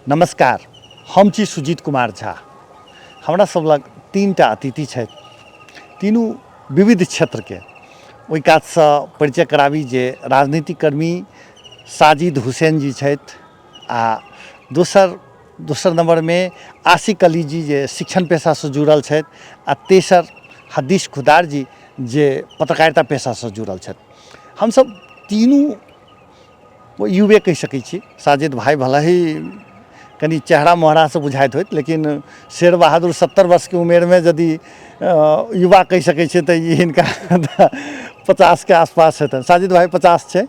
नमस्कार, हम छी सुजीत कुमार झा। हमरा सब लग तीनटा अतिथि छथि, तीनू विविध क्षेत्रके। ओहि कातसँ परिचय कराबी जे राजनीतिक कर्मी साजिद हुसैन जी छथि आ दोसर दोसर नंबरमे आशिक अली जी जे शिक्षण पेशासँ जुड़ल छथि आ तेसर हदीश खुदार जी जे पत्रकारिता पेशासँ जुड़ल छथि। हमसब तीनू युवे कहि सकै छी। साजिद भाई भले ही कनि चेहरा मोहरासँ बुझाइत होइत, लेकिन शेर बहादुर 70 वर्षके उमेरमे यदि युवा कहि सकै छियै तऽ ई हिनका 50के आसपास हेतनि। साजिद भाई 50 छै?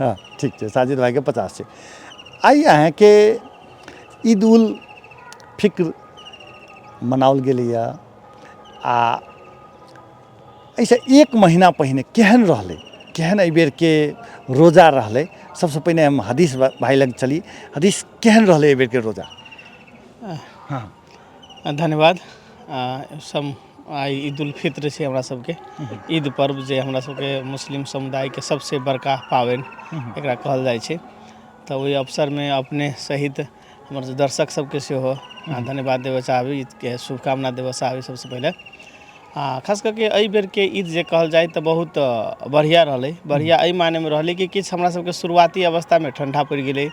हँ, ठीक छै, साजिद भाईके 50 छै। आइ अहाँके ईद उल फिक्र मनाओल गेलैए आ एहिसँ एक महीना पहिने केहन रहलै, केहन एहिबेरके रोजा रहलै? सबसँ पहिने हम हदीस भाइ लग चली। हदीस, केहन रहलै एहिबेरके रोजा? हँ, धन्यवाद। सब आइ ईद उल फित्र छै हमरा सबके, ईद पर्व जे हमरा सबके मुस्लिम समुदायके सबसँ बड़का पाबनि एकरा कहल जाइ छै। तऽ ओहि अवसरमे अपने सहित हमर दर्शक सबके सेहो धन्यवाद देबऽ चाहबै, ईदके शुभकामना देबऽ चाहबै सबसँ पहिले। आ खास कऽ के एहि बेरके ईद जे कहल जाय तऽ बहुत बढ़िआँ रहलै। बढ़िआँ एहि मानेमे रहलै कि किछु हमरा सबके शुरुआती अवस्थामे ठण्डा पड़ि गेलै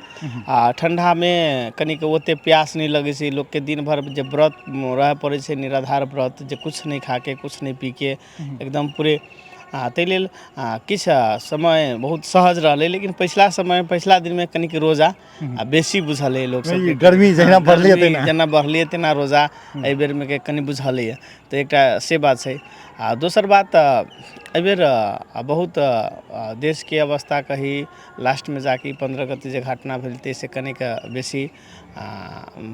आ ठण्डामे कनिक ओतेक प्यास नहि लगै छै लोकके। दिन भरि जे व्रत रहय पड़ै छै, निराधार व्रत, जे किछु नहि खाके, किछु नहि पीके एकदम पूरे, आ ताहि लेल किछु समय बहुत सहज रहलै। लेकिन पछिला समय, पछिला दिनमे कनिक रोजा आ बेसी बुझलै लोक सबके। गर्मी जहिना बढ़लै तहिना, जेना बढ़लै तेना रोजा एहि बेरमे के कनि बुझलैए। तऽ एकटा से बात छै। आ दोसर बात, एहिबेर बहुत देशके अवस्था कही, लास्टमे जाके 15 गते जे घटना भेल ताहिसँ कनिक बेसी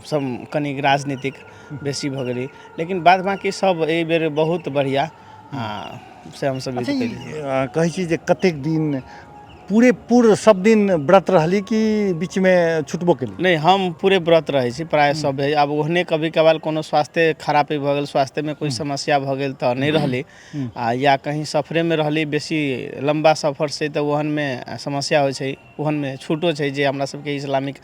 सब कनिक राजनीतिक बेसी भऽ गेलै। लेकिन बाद बाँकी सब एहिबेर बहुत बढ़िआँ से हमसब अच्छा, कहै छी जे कतेक दिन पूरे पूर सब दिन व्रत रहली कि बीचमे छुटबो केली? नहि, हम पूरे व्रत रहै छी प्राय सब। आब ओहने कभी कभार कोनो स्वास्थ्य खराबी भऽ गेल, स्वास्थ्यमे कोइ समस्या भऽ गेल तऽ नहि रहली आ या कहीं सफरेमे रहली, बेसी लम्बा सफर छै तऽ ओहनमे समस्या होइ छै, ओहनमे छूटो छै। जे हमरा सबके इस्लामिक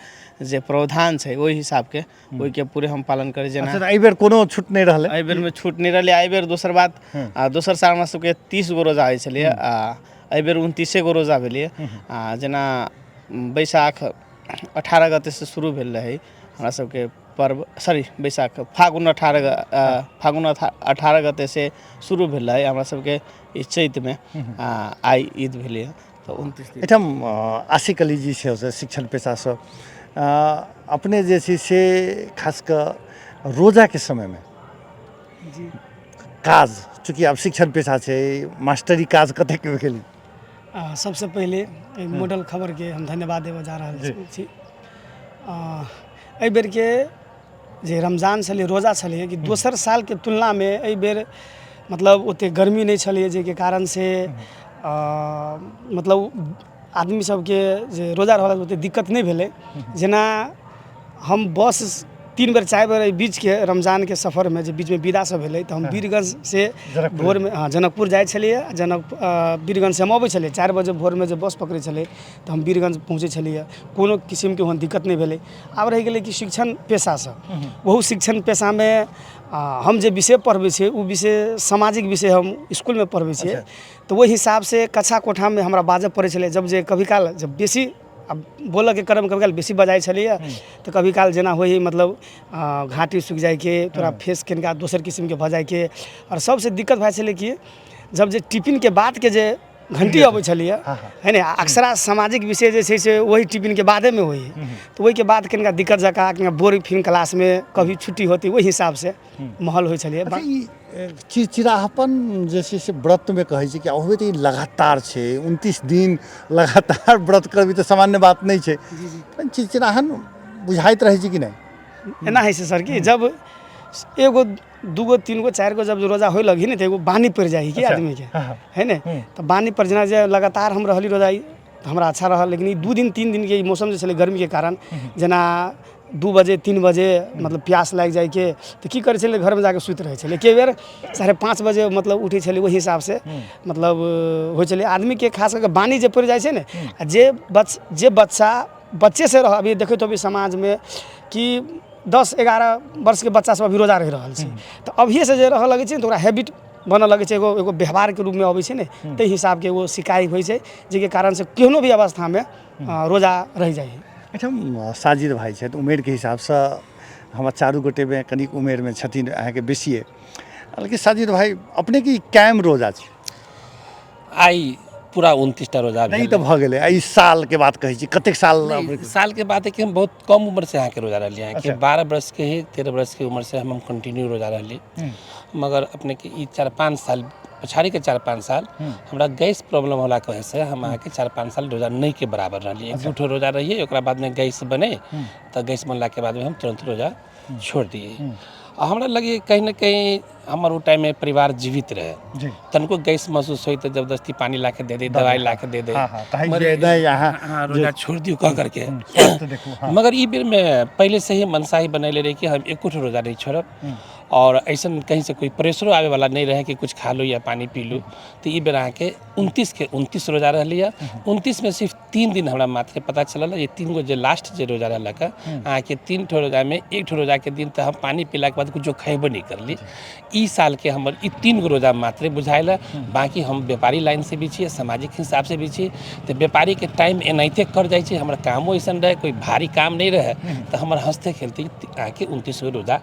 जे प्रावधान छै, ओहि हिसाबके ओहिके पूरे हम पालन करै जेना। अच्छा, एहिबेर कोनो छूट नहि रहलै? एहि बेरमे छूट नहि रहलै एहिबेर। दोसर बात, आ दोसर साल हमरा सबके 30 गो रोजा होइ छलैए आ एहिबेर 29 गो रोजा भेलैए। आ जेना बैसाख 18 गतेसँ शुरू भेल रहै हमरा सबके पर्व, सॉरी, बैसाख, फागुन 18, फागुन 18 गतेसँ शुरू भेल रहै हमरा सबके ई चैतमे आ आइ ईद भेलैए तऽ 29 दिन। एहिठाम आशिक अली जी छै से शिक्षण पेशासँ। अपने जे छै से खास कऽ रोजाके समयमे जी काज, चूँकि आब शिक्षण पेशा छै, मास्टरी काज कतेक भेल? सबसँ पहिले एहि मॉडल खबरके हम धन्यवाद देबऽ जा रहल छी। एहि बेरके जे रमजान छलै, रोजा छलै, कि दोसर सालके तुलनामे एहि बेर मतलब ओतेक गर्मी नहि छलै, जाहिके कारणसँ मतलब आदमी सबके जे रोजा रहल ओतेक दिक्कत नहि भेलै। जेना हम बस 3 बेर 4 बेर एहि बीचके रमजानके सफरमे जे बीचमे विदा सब भेलै तऽ हम वीरगञ्जसँ भोरमे, हँ, जनकपुर जाइ छलियै। जनक वीरगञ्जसँ हम अबै छलियै 4 बजे भोरमे जे बस पकड़ै छलै तऽ हम वीरगञ्ज पहुँचै छलियै। कोनो किसिमके ओहन दिक्कत नहि भेलै। आब रहि गेलै कि शिक्षण पेशासँ, ओहू शिक्षण पेशामे हम जे विषय पढ़बै छियै ओ विषय सामाजिक विषय हम इसकुलमे पढ़बै छियै, तऽ ओहि हिसाबसँ कक्षा कोठामे हमरा बाजऽ पड़ै छलै। जब जे कभी काल जब बेसी आब बोलऽके क्रम कभी काल बेसी बजाइ छलैए तऽ कभी काल जेना होइ हइ मतलब घाटी सुखि जाइके, थोड़ा फेस कनिका दोसर किसिमके भऽ जाइके। आओर सबसँ दिक्कत भए जाइ छलै कि जब जे टिफिनके बादके जे घण्टी अबै छलैए है ने, अक्सरा सामाजिक विषय जे छै से ओहि टिफिनके बादेमे होइ हइ, तऽ ओहिके बाद कनिका दिक्कत जकाँ कनिका बोर फिर क्लासमे कभी छुट्टी होती, ओहि हिसाबसँ माहौल होइ छलैए। अच्छा, ई चिड़चिड़ाहपन जे छै से व्रतमे कहै छै कि होबे तऽ ई लगातार छै, 29 दिन लगातार व्रत करबै तऽ सामान्य बात नहि छै। चिड़चिड़ाहन बुझाइत रहै छै कि नहि? एना होइ छै सर कि जब एगो दूगो तीन गो चारि गो जब रोजा होइ लगही ने तऽ एगो बानी पड़ि जाइ हइ कि आदमीके है ने। तऽ बानी पर जेना जे लगातार हम रहली रोजा तऽ हमरा अच्छा रहल। लेकिन ई 2 दिन 3 दिनके ई मौसम जे छलै गर्मीके कारण, जेना 2 बजे 3 बजे मतलब प्यास लागि जाइके तऽ की करै छलै, घरमे जाके सुति रहै छलै। कए बेर 5:30 बजे मतलब उठै छलै, ओहि हिसाबसँ मतलब होइ छलै आदमीके। खास कऽ कऽ बानी जे पड़ि जाइ छै ने, आ जे बच्चा बच्चेसँ रह, अभी देखैत होबै समाजमे कि 10-11 वर्षके बच्चा सब अभी रोजा रहि रहल छै। तऽ अभियेसँ जे रहऽ लगै छै ने, तऽ ओकरा हैबिट बनऽ लगै छै, एगो एगो व्यवहारके रूपमे अबै छै ने, ताहि हिसाबके एगो सिकाइ होइ छै, जाहिके कारणसँ केहनो भी अवस्थामे रोजा रहि जाइ है। एहिठाम साजिद भाइ छथि, उमेरके हिसाबसँ हमरा चारू गोटेमे कनिक उमेरमे छथिन अहाँके बेसिए, लेकिन साजिद भाइ, अपनेके ई कायम रोजा छै? आइ पूरा 29टा रोजा नहि तऽ भऽ गेलै। एहि सालके बात कहै छी, कतेक साल? सालके बात है कि हम बहुत कम उम्र से अहाँके रोजा रहली। अहाँके 12 वर्ष के ही, 13 वर्ष के उम्र से हम कंटिन्यू रोजा रहली। मगर अपने के ई 4-5 साल पछाड़ी के 4-5 साल हमरा गैस प्रॉब्लम होला के वजह से हम अहाँके 4-5 साल रोजा नहीं के बराबर रहली। एक दू ठो रोजा रहिए, ओकरा बाद में गैस बने, तऽ गैस बनला के बाद में हम तुरंत रोजा छोड़ दिए। आ हमरा लगे कहीं ना कहीं हमर ओ टाइममे परिवार जीवित रहे। तनिको गैस महसूस होइ तऽ जबरदस्ती पानी ला के दे दे, दवाई ला के दे दे। हाँ, हाँ, तऽ जे नहि अहाँ। हाँ, रोजा छोड़ दियौ कह करके। स्वास्थ्य देखू, हाँ। मगर ई बेरमे पहिले से ही मनसाही बनैले रही कि हम एको ठो रोजा नहीं छोड़ब, और ऐसन कहीं से कोई प्रेशरो आवे वाला नहीं रहे कि कुछ खा लू या पानी पी लू। तो ई बेर अहाँके 29 के 29 रोजा रहली है। 29 में सिर्फ 3 दिन हमरा मात्र पता चलल। ये 3 गो जे लास्ट जे रोजा रहलक, अहाँके 3 ठो रोजामे एक ठो रोजाके दिन तऽ हम पानी पीलाके बाद कुछो खयबो नहि करली। ई सालके हमर ई 3 गो रोजा मात्रे बुझायल। बाँकी हम व्यापारी लाइन से भी छियै, सामाजिक हिसाबसँ भी छियै, तऽ व्यापारीके टाइम एनाहिते कट जाइ छै। हमर कामो अइसन रहै, कोइ भारी काम नहि रहै, तऽ हमर हँसते खेलते अहाँके 29 गो रोजा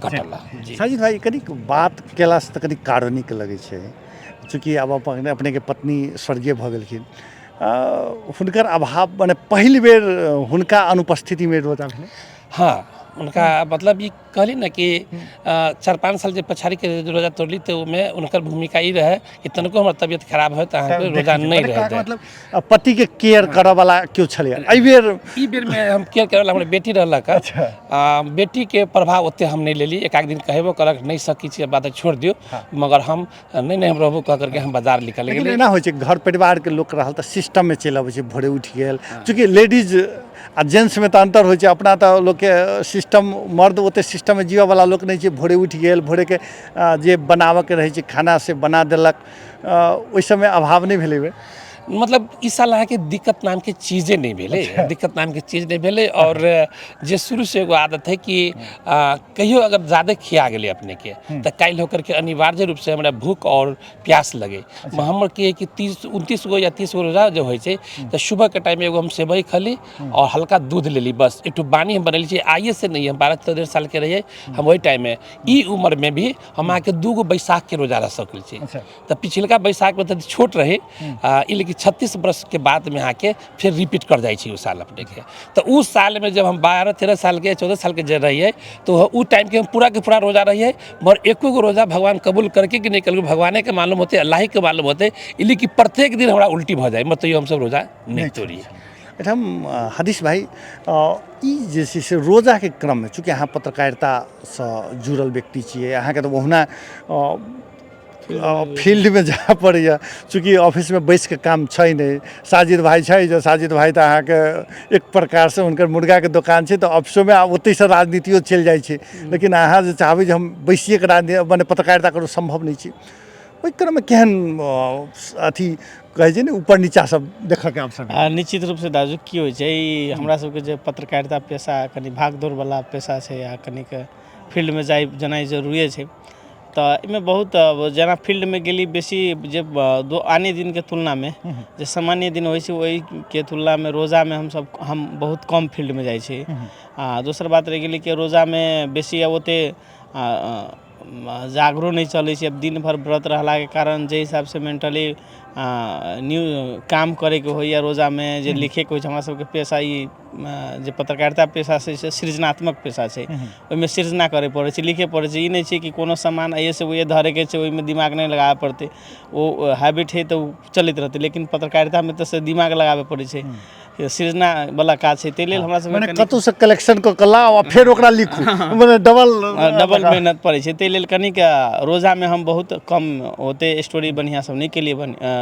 कटल जी। साजिद भाइ, कनिक बात केलासँ तऽ कनि कारुणिक लगै छै, चूँकि आब अपनेके पत्नी स्वर्गीय भऽ गेलखिन, हुनकर अभाव, मने पहिल बेर हुनका अनुपस्थितिमे रोजा भेलै? हाँ, उनका मतलब ई कहली ने कि 4-5 साल जे पछाड़ीके रोजा तोड़ली, तऽ ओहिमे हुनकर भूमिका ई रहै कि तनिको हमर तबियत खराब होइ तऽ अहाँके रोजा नहि मने रहै। कहैके मतलब पतिके केयर करऽवला केओ छलै एहि बेर? ई बेरमे हम केयर करैवला हमर बेटी रहलक। बेटीके प्रभाव ओते हम नहि लेली। एक आध दिन कहबो करक, नहि सकै छी बात, छोड़ि दियौ, मगर हम नहि नहि, हम रहबो कह करके हम बाजार निकल लेकिन गेली। एना होइ छै, घर परिवारके लोक रहल तऽ सिस्टममे चलि अबै छै, भोरे उठि गेल। चूँकि लेडीज आ जेंट्समे तऽ अन्तर होइ छै, अपना तऽ लोकके सिस्टम, मर्द ओते सिस्टममे जीवऽवला लोक नहि छै। भोरे उठि गेल, भोरेके जे बनाबऽके रहै छै खाना से बना देलक। ओहि सबमे अभाव नहि भेलै एहिबेर? मतलब ई साल अहाँके दिक्कत नामके चीजे नहि भेलै, दिक्कत नामके चीज नहि भेलै। आओर जे शुरूसँ एगो आदत है कि कहियो अगर ज्यादे खिया गेलै अपनेके, तऽ काल्हि होकर के अनिवार्य रूपसँ हमरा भूख आओर प्यास लगे। हमर की है कि 30, 29 गो या 30 गो रोजा जे होइ छै, तऽ सुबहके टाइममे एगो हम सेवई खली आओर हल्का दूध लेली, बस। एक ठो बानी हम बनेली छियै, आइए से नहीं, हम 12-13 सालके रहियै हम ओहि टाइममे। ई उम्रमे भी हम अहाँके 2 गो बैसाखके रोजा रह सकल छी। तऽ पिछलका बैसाखमे तऽ छोट रही ई, लेकिन 36 वर्षके बादमे अहाँके फेर रिपीट कर जाइ छै ओ साल अपनेके। तऽ ओ सालमे जब हम 12-13 सालके, 14 सालके जे रहियै, तऽ ओ टाइमके हम पूराके पूरा रोजा रहियै, मगर एको गो रोजा भगवान कबूल करके कि नहि कबूल, भगवानेके मालूम होतै, अल्लाहीके मालूम होतै। ई लेकिन प्रत्येक दिन हमरा उल्टी भऽ जाइ, मतलब तैयो हमसब रोजा नहि तोड़ियै। एहिठाम हदीश भाइ, ई जे छै से रोजाके क्रममे, चूँकि अहाँ पत्रकारितासँ जुड़ल व्यक्ति छियै, अहाँके तऽ ओहुना फील्डमे जाय पड़ैए, चूँकि ऑफिसमे बैसिके काम छै नहि। साजिद भाइ छै जे, साजिद भाइ तऽ अहाँके एक प्रकारसँ हुनकर मुर्गाके दोकान छै, तऽ ऑफिसोमे आब ओतहिसँ राजनीतियो चलि जाइ छै। लेकिन अहाँ जे चाहबै जे हम बैसिएके राजनीति, मने पत्रकारिता करू, सम्भव नहि छै। ओहि क्रममे केहन अथी कहै छै ने, ऊपर नीचा सब देखऽके अवसर? निश्चित रूपसँ दाजु, की होइ छै, ई हमरा सबके जे पत्रकारिता पेशा कनि भागदौड़वला पेशा छै आ कनिक फील्डमे जाइ जेनाइ जरूरिए छै। तऽ एहिमे बहुत जेना फील्डमे गेली, बेसी जे आने दिनके तुलनामे, जे सामान्य दिन होइ छै, ओहिके तुलनामे रोजामे हमसब हम बहुत कम फील्डमे जाइ छी। आ दोसर बात रहि गेलै कि रोजामे बेसी आब ओतेक जागरो नहि चलै छै। आब दिन भरि व्रत रहलाके कारण जाहि हिसाबसँ मेंटली न्यू काम करैके होइए, रोजामे जे लिखैके होइ छै, हमरा सबके पेशा ई जे पत्रकारिता पेशा छै से सृजनात्मक पेशा छै। ओहिमे सृजना करै पड़ै छै, लिखै पड़ै छै। ई नहि छै कि कोनो सामान एहिसँ ओहि धरैके छै, ओहिमे दिमाग नहि लगाबऽ पड़तै। ओ हैबिट हइ तऽ ओ चलैत रहतै, लेकिन पत्रकारितामे तऽ से दिमाग लगाबऽ पड़ै छै, सृजनावला काज छै, ताहि लेल हमरा सबके मने कतहुसँ कलेक्शन कऽ कऽ लाउ आ फेर ओकरा लिखू, मने डबल डबल मेहनत पड़ै छै। ताहि लेल कनिक रोजामे हम बहुत कम ओते स्टोरी बढ़िआँ सब नहि केलियै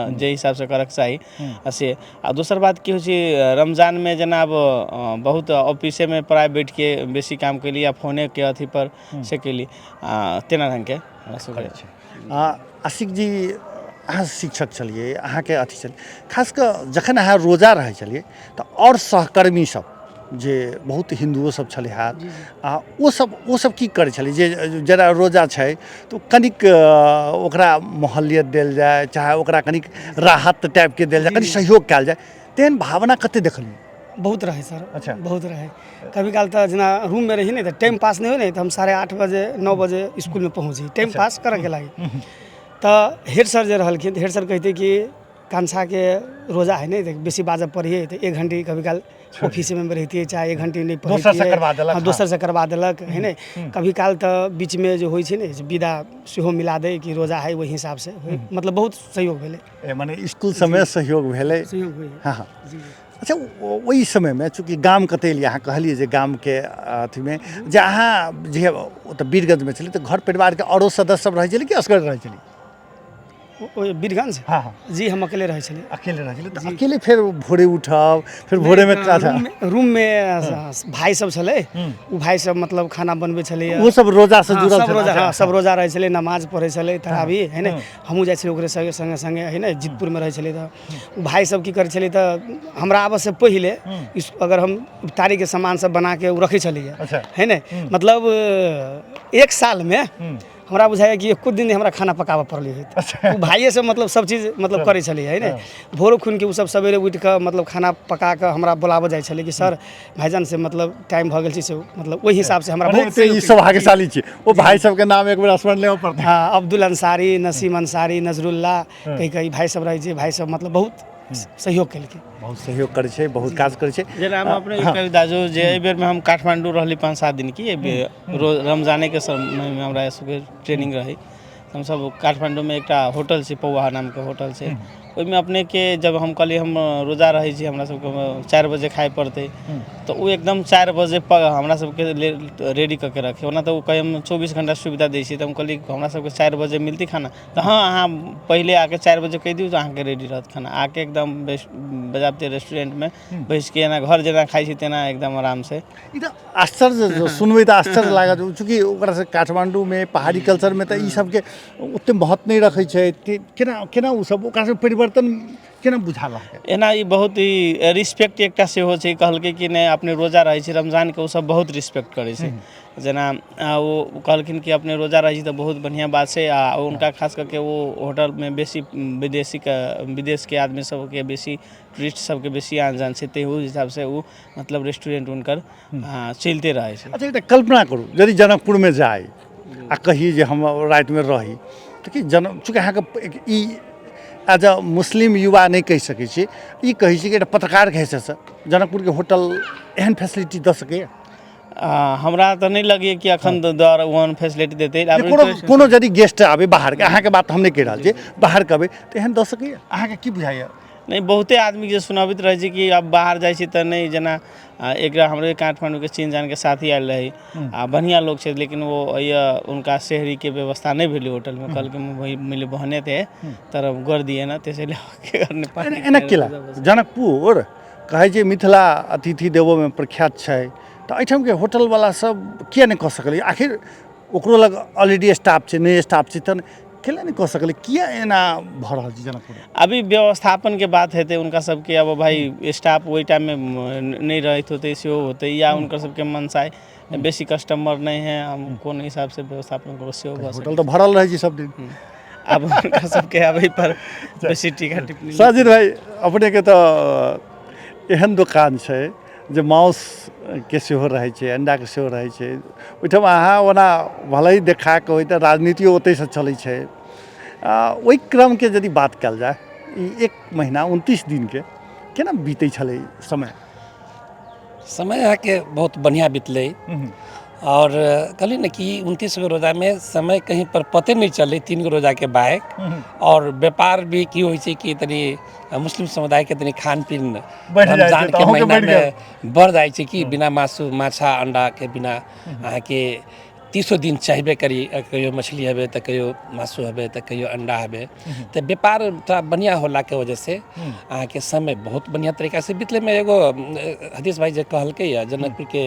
जाहि हिसाबसँ करऽके चाही आ से। आ दोसर बात की होइ छै, रमजानमे जेना आब बहुत ऑफिसेमे प्राय बैठके बेसी काम केली आ फोनेके अथी पर से केली, आ तेना ढङ्गके हमरा सबके छै। आशिक जी, अहाँ शिक्षक छलियै, अहाँके अथी छलै, खास कऽ जखन अहाँ रोजा रहै छलियै तऽ आओर सहकर्मी सब जे बहुत हिन्दुओ सब छलै हैत आ ओसब ओसब की करै छलै जे जकरा रोजा छै तऽ ओ कनिक ओकरा मोहलियत देल जाय चाहे ओकरा कनिक राहत टाइपके देल जाय कनि सहयोग कयल जाय तेहन भावना कते देखलियै? बहुत रहै सर। अच्छा। बहुत रहै। कभी काल तऽ जेना रूममे रही ने तऽ टाइम पास नहि होइ ने तऽ हम 8:30 बजे 9 बजे इसकुलमे पहुँच जाइ टाइम पास करऽके लागि। तऽ हेड सर जे रहलखिन तऽ हेड सर कहिते कि कान्छाके रोजा है ने तऽ बेसी बाजऽ पड़ियै तऽ 1 घंटी कभी काल ऑफिसेमे रहितियै चाहे 1 घंटी नहि दोसरसँ करबा देलक। हँ, दोसरसँ करबा देलक है ने। कभी काल तऽ बीचमे जे होइ छै ने विदा सेहो मिला दै कि रोजा है ओहि हिसाबसँ, मतलब बहुत सहयोग भेलै। मने इसकुल समय सहयोग भेलै। सहयोग होइ। हँ हँ। अच्छा, ओहि समयमे चूँकि गाम कतऽ एलियै, अहाँ कहलियै जे गामके अथीमे जे अहाँ जे ओतऽ वीरगंजमे छलियै तऽ घर परिवारके आओरो सदस्य सब रहै छलै कि असगर रहै छलियै? ओहि वीरगंज? हँ हँ। जी, हम अकेले रहै छलियै। अकेले रहै छलियै तऽ अकेले फेर भोरे उठब, फेर भोरेमे रूममे भाइ सब छलै, ओ भाइ सब मतलब खाना बनबै छलैए। ओ सब रोजासँ जुड़ल? सब रोजा। हँ, सब रोजा रहै छलै, नमाज पढ़ै छलै, तरावी है ने। हमहूँ जाइ छलियै ओकरे संगे संगे संगे है ने। जितपुरमे रहै छलै तऽ ओ भाइ सब की करै छलै तऽ हमरा आबऽसँ पहिले अगर हम इफ्तारीके सामान सब बनाके ओ रखै छलैए है ने। मतलब 1 सालमे हमरा बुझाइए कि एको दिन हमरा खाना पकाबऽ पड़लै होइत। ओ भाइए सब मतलब सब चीज मतलब करै छलै है ने। भोरो खुनिके ओ सब सवेरे उठि कऽ मतलब खाना पका कऽ हमरा बोलाबऽ जाइ छलै कि सर भाइजान से मतलब टाइम भऽ गेल छै, से मतलब ओहि हिसाबसँ हमरा बहुत ई सौभाग्यशाली छी। ओ भाइ सबके नाम एक बेर स्मरण लेबऽ पड़तै। हँ, अब्दुल अंसारी, नसीम अंसारी, नजरुल्ला कहि कऽ ई भाइ सब रहै छै। भाइ सब मतलब बहुत सहयोग केलकै, बहुत सहयोग करै छै, बहुत काज करै छै। जेना हम अपने कवि दाजू जे एहि बेरमे हम काठमाण्डू रहली 5-7 दिन की रोज रमजानेके समयमे हमरा सबके ट्रेनिंग रहै। हमसब काठमाण्डूमे एकटा होटल छै, पौआ नामके होटल छै, ओहिमे अपनेके जब हम कहलियै हम रोजा रहै छी, हमरा सबके 4 बजे खाइ पड़तै, तऽ ओ एकदम 4 बजे हमरा सबके रेडी कऽ के रखे। ओना तऽ ओ कहै हम 24 घण्टा सुविधा दै छी, तऽ हम कहलियै हमरा सबके 4 बजे मिलतै खाना? तऽ हँ, अहाँ पहिले आके 4 बजे कहि दियौ तऽ अहाँके रेडी रहत खाना। आके एकदम बजाबते रेस्टोरेंटमे बैसके एना घर जेना खाइ छी तेना एकदम आरामसँ। ई तऽ आश्चर्य सुनबै तऽ आश्चर्य लागत, चूँकि ओकरा से काठमाण्डूमे पहाड़ी कल्चरमे तऽ ई सबके ओते महत्व नहि रखै छै। केना केना ओ सब ओकरा सब परिवर्तन केना बुझायल अहाँके? एना ई बहुत ही रिस्पेक्ट एकटा सेहो छै। कहलकै कि नहि अपने रोजा रहै छै रमजानके, ओ सब बहुत रिस्पेक्ट करै छै। जेना ओ कहलखिन कि अपने रोजा रहै छी तऽ बहुत बढ़िआँ बात छै। आ हुनका खास करके ओ होटलमे बेसी विदेशीके विदेशके आदमी सबके बेसी टूरिस्ट सबके बेसी आन जान छै, ताहि हिसाबसँ ओ मतलब रेस्टोरेंट हुनकर चलिते रहै छै। अच्छा, एकटा कल्पना करू यदि जनकपुरमे जाइ आ कही जे हम रातिमे रही तऽ की जन चूँकि अहाँके ई एज अ मुस्लिम युवा नहि कहि सकै छी, ई कहै छी कि एकटा पत्रकारके हैसियतसँ जनकपुरके होटल एहन फैसिलिटी दऽ सकैए? हमरा तऽ नहि लगैए कि एखन दर ओहन फैसिलिटी देतै। कोनो कोनो यदि गेस्ट आबै बाहरके, अहाँके बात हम नहि कहि रहल छी, बाहरके अबै तऽ एहन दऽ सकैए? अहाँके की बुझाइए? नहि, बहुते आदमीके सुनाबैत रहै छै कि आब बाहर जाइ छी तऽ नहि, जेना एकरा हमरे काठमाण्डूके चिन्ह जानके साथी आयल रहै आ बढ़िआँ लोक छै, लेकिन ओ हुनका शहरीके व्यवस्था नहि भेलै होटलमे। कहलकै वही मिले बहने थे तर कर दिए ना, त्यसैले के गर्ने पानी। एना केला जनकपुर कहै छै मिथिला अतिथि देवोमे प्रख्यात छै, तऽ एहिठामके होटलवला सब किया नहि कऽ सकलै? आखिर ओकरो लग ऑलरेडी स्टाफ छै, नहि स्टाफ छै तऽ केला नहि कऽ सकलै? किया एना भऽ रहल छै जनकपुर? अभी व्यवस्थापनके बात हेतै हुनका सबके। अब भाइ स्टाफ ओहि टाइममे नहि रहैत होतै सेहो होतै, या हुनकर सबके मनसाय बेसी कस्टमर नहि है, हम कोन हिसाबसँ व्यवस्थापन करू सेहो भऽ होटल तऽ भरल रहै छै सब दिन। आब हुनका सबके अबै पर बेसी टीका टिप्पणी। साजिद भाइ, अपनेके तऽ एहन दोकान छै जे माउसके सेहो रहै छै, अण्डाके सेहो रहै छै ओहिठाम। अहाँ ओना भले ही देखा कऽ होइ तऽ राजनीतियो ओतहिसँ चलै छै। ओहि क्रमके यदि बात कयल जाय, ई 1 महीना 29 दिनके केना बीतै छलै समय? समय अहाँके बहुत बढ़िआँ बितलै। और कहली ने कि 29 गो रोजामे समय कहीं पर पते नहि चलै, 3 गो रोजाके बाइक। और व्यापार भी की होइ छै कि तनी मुस्लिम समुदायके तनी खान पीन रमजानके महीनामे बढ़ जाइ छै कि बिना मासु माछा अंडाके बिना अहाँके 30 दिन चाहबे करी, कहियो मछली हेबे तऽ कहियो मासु हेबे तऽ कहियो अंडा हेबे, तऽ व्यापार थोड़ा बढ़िआँ होलाके वजहसँ अहाँके समय बहुत बढ़िआँ तरीकासँ बितलै। मे एगो हदीश भाई जे कहलकै यऽ जनकपुरके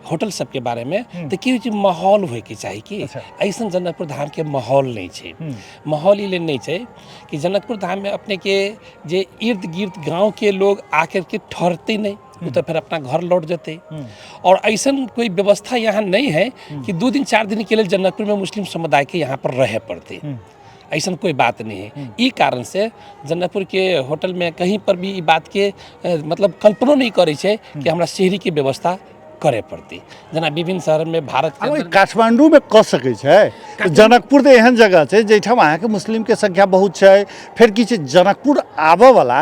होटल सबके बारेमे, तऽ की होइ छै माहौल होइके चाही कि ऐसन जनकपुर धामके माहौल नहि छै। माहौल ई लेल नहि छै कि जनकपुर धाममे अपनेके जे इर्द गिर्द गाँवके लोग आकर के ठहरतै नहि। ओ तऽ फेर अपना घर लौट जेतै। और ऐसन कोई व्यवस्था यहाँ नहीं है कि 2 दिन 4 दिन के लिए जनकपुर में मुस्लिम समुदाय के यहाँ पर रहे पड़ते, ऐसन कोई बात नहीं है। ई कारण से जनकपुर के होटल में कहीं पर भी ई बात के मतलब कल्पनो नहीं करै छै कि हमरा शहरी के व्यवस्था करे पड़तै, जेना विभिन्न शहरमे भारत के आब काठमाण्डूमे कऽ सकै छै। तऽ जनकपुर तऽ एहन जगह छै जाहिठाम अहाँके मुस्लिमके संख्या बहुत छै। फेर की छै, जनकपुर आबऽवला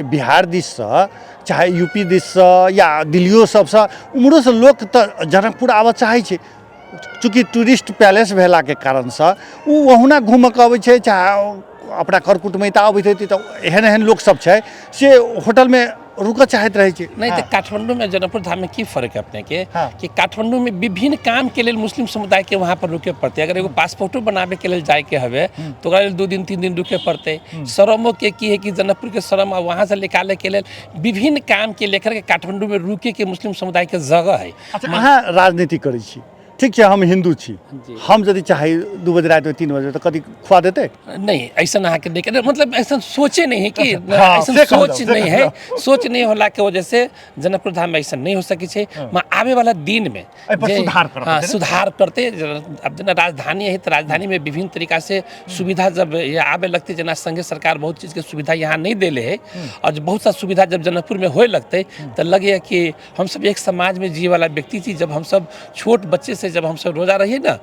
बिहार दिससँ चाहे यूपी दिससँ या दिल्लियो सबसँ उम्हरोसँ लोक तऽ जनकपुर आबऽ चाहै छै। चूँकि टूरिस्ट पैलेस भेलाके कारणसँ ओ ओहुना घूमऽके अबै छै, चाहे अपना कर कुटुमैता अबैत हेतै, तऽ एहन एहन लोकसब छै से होटलमे रुकऽ चाहैत रहै छै। नहि तऽ काठमाण्डूमे जनकपुर धाममे की फर्क है अपनेके कि काठमाण्डूमे विभिन्न कामके लेल मुस्लिम समुदायके वहाँ पर रुके पड़तै। अगर एगो पासपोर्टो बनाबैके लेल जाइके हवे तऽ ओकरा लेल 2 दिन 3 दिन रुके पड़तै। श्रमोके की है कि जनकपुरके श्रम आ वहाँ से निकालैके लेल विभिन्न कामके लेकर के काठमाण्डूमे रुकेके मुस्लिम समुदायके जगह है। अच्छा, अहाँ राजनीति करै छी, ठीक छै, हम हिन्दू छी, हम यदि चाही 2 बजे रातिमे 3 बजे तऽ कथी खुआ देतै? नहीं, ऐसा अहाँके नहीं करे, मतलब ऐसा सोचे नहीं है कि ऐसा से कहलहुँ, सोच से नहीं है। कहलहुँ। सोच नहीं होला के वजह से जनकपुर धाम में ऐसा नहीं हो सकै छै। माँ आवे वाला दिन में एहि पर सुधार करऽ पड़तै ने? सुधार करते। अब जेना राजधानी है तऽ राजधानी में विभिन्न तरीका से सुविधा जब ये आवे लगते, जेना संघीय सरकार बहुत चीज के सुविधा यहाँ नहीं देले है और जब बहुत सा सुविधा जब जनकपुर में होए लगते तऽ लगे कि हम सब एक समाज में जिए वाला व्यक्ति थी। जब हम सब छोट बच्चे से जब हम सब रोजा रहिए ना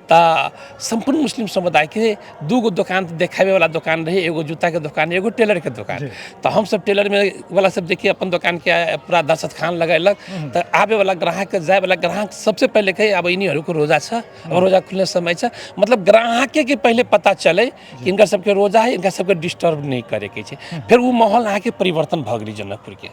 तऽ संपूर्ण मुस्लिम समुदाय के 2 गो दोकान देखावे वाला दोकान रहे, एगो जूता के दोकान, एगो टेलर के दोकान। तऽ हम सब टेलर में वाला सब देखिए अपन दोकान के पूरा दस्तरखान लगेलक तऽ आबे वाला ग्राहक जाए वाला ग्राहक सबसे पहले कहे अब इन्हीं रोजा छ, अब रोजा खुलने समय छ, मतलब ग्राहके के पहले पता चले कि इनका सबके रोजा है, इनका सबके डिस्टर्ब नहीं करे के छै। फिर वो माहौल अहाँके परिवर्तन भऽ गेलै जनकपुर के,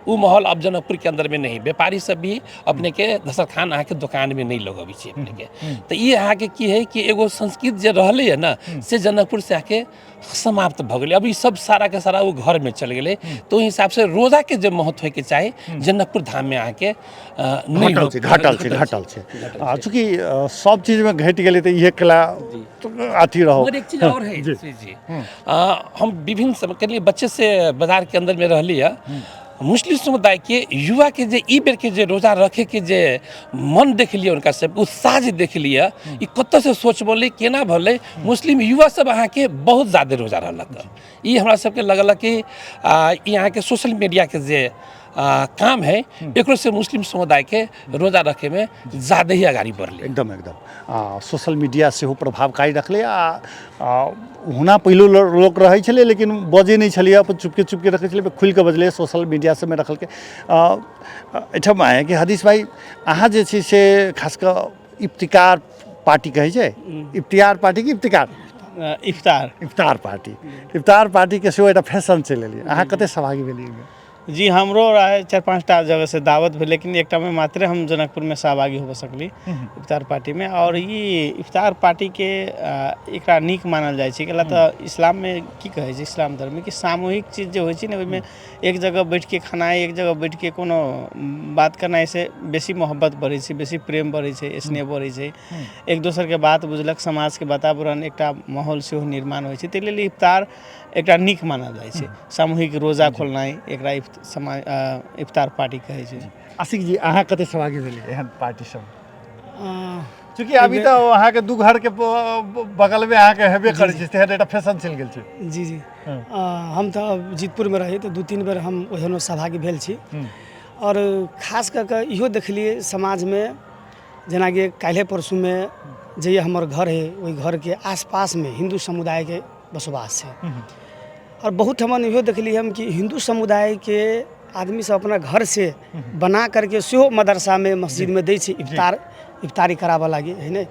वो माहौल अब जनकपुर के अंदर में नहीं, व्यापारी सब भी अपने के दस्तरखान अहाँके दोकान में नहीं लगबै छै अपने के। तऽ ई अहाँके की है कि एगो संस्कृत जे रहलै है ना से जनकपुर से अहाँके समाप्त भऽ गेलै। अब ई सब सारा के सारा वो घर में चल गेलै। तऽ ओहि हिसाब से रोजा के जे महत्व होइके चाही जनकपुर धाम में अहाँके नहीं घटल छै, घटल छै, घटल छै। आ चूँकि सब चीजमे घटि गेलै तऽ इहे कला अथी रहो। मगर एक चीज और है जी जी, हम विभिन्न समय के लिए बच्चे से बाजार के अंदर में रहली है, मुस्लिम समुदाय के युवा के जे ई बेर के जे रोजा रखे के जे मन देख लियै, उनका सब उत्साह जे देख लियै, ई कतऽ से सोच बोले केना भले मुस्लिम युवा सब अहाँके बहुत ज्यादा रोजा रहलक। ई हमरा सबके लगल कि ई अहाँके सोशल मीडिया के जे काम है एकरो से मुस्लिम समुदाय के रोजा रखे में ज्यादा ही अगाडि बढ़ले। एकदम एकदम सोशल मीडिया सेहो प्रभावकारी रखले। आ हुना पहिलो लोक रहै छलै लेकिन बजै नहि छलै, अपन चुपके चुपके रखै छलै, खुलि कऽ बजलै सोशल मीडिया सबमे रखलकै। एहिठाम अहाँके हदीश भाइ, अहाँ जे छै से खास कऽ इफ्तिकार पार्टी कहै छै, इफ्तियार पार्टी कि इफ्तिकार? इफ्तार, इफ्तार पार्टी, इफ्तार पार्टीके सेहो एकटा फैशन चलि एलै, अहाँ कते सहभागी भेलियै एहिमे? जी, हमरो रहे 4-5 टा जगह से दावत भेल, लेकिन एकटा में मात्रे हम जनकपुर में सहभागी हो सकली इफ्तार पार्टी में। और ई इफ्तार पार्टी के एकरा नीक मानल जाइ छै, कैला तऽ इस्लाम में की कहै छै, इस्लाम धर्म में कि सामूहिक चीज जे होइ छै ने ओहिमे एक जगह बैठ के खेनाइ, एक जगह बैठ के कोनो बात करनाइ से बेसी मोहब्बत बढ़ै छै, बेसी प्रेम बढ़ै छै, स्नेह बढ़ै छै, एक दोसरके बात बुझलक, समाजके वातावरण एकटा माहौल सेहो निर्माण होइ छै। ताहि लेल इफ्तार एकटा नीक मानल जाइ छै, सामूहिक रोजा खोलनाइ एकरा इफ्तार पार्टी कहै छै। आशिक जी, अहाँ कते सहभागी भेलियै एहन पार्टी सब? चूँकि अभी तऽ अहाँके 2 घर के बगलमे अहाँके हेबे करै छै, तेहन एकटा फैशन चलि गेल छै। जी जी, हम तऽ जीतपुरमे रही तऽ 2-3 बेर हम ओहनो सहभागी भेल छी। और खास कऽ कऽ इहो देखलियै समाजमे, जेनाकि काल्हि परसूमे जे हमर घर है ओहि घरके आसपासमे हिन्दू समुदायके बसोबास छै, और बहुत ठमन इहो देखलियै हम कि हिन्दू समुदायके आदमी सब अपना घर से बना करके सेहो मदरसामे मस्जिदमे दै छै इफ्तार, इफ्तारी कराबऽ लागी है ने,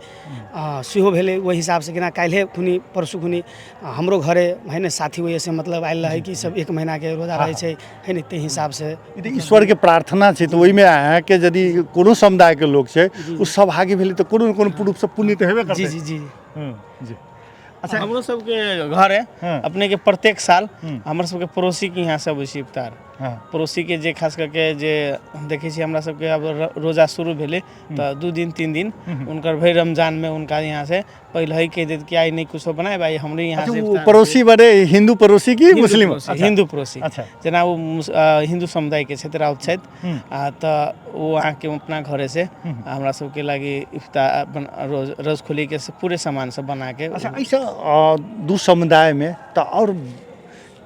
सेहो भेलै ओहि हिसाबसँ। केना काल्हिए खुनी परसू खुनी हमरो घरे है ने साथी ओहिसँ मतलब आयल रहै कि सब 1 महीनाके रोजा रहै छै है ने, ताहि हिसाबसँ। ई तऽ ईश्वरके प्रार्थना छै, तऽ ओहिमे अहाँके यदि कोनो समुदायके लोक छै ओ सहभागी भेलै तऽ कोनो ने कोनो रूपसँ पुण्य तऽ हेबे करतै। जी जी जी जी। अच्छा, हमरो सबके घर है अपने के प्रत्येक साल हमर सबके पड़ोसी के यहाँ से अबै छै इफ्तार। पड़ोसीके जे खास करके जे देखै छियै हमरा सबके आब रोजा शुरू भेलै तऽ 2 दिन 3 दिन हुनकर भरि रमजानमे हुनका यहाँ से पहिले ही कहि देत कि आइ नहि कुछो बनायब, आइ हमरे यहाँ से ओ पड़ोसी बड़े हिंदू पड़ोसी की मुस्लिम? हिंदू पड़ोसी। जेना ओ हिंदू समुदायके छथि, राउत छथि, तऽ ओ अहाँके अपना घरे से हमरा सबके लागि इफ्तार रोज खोलीके पूरे सामान सब बनाके। अच्छा, एहिसँ दू समुदायमे तऽ आओर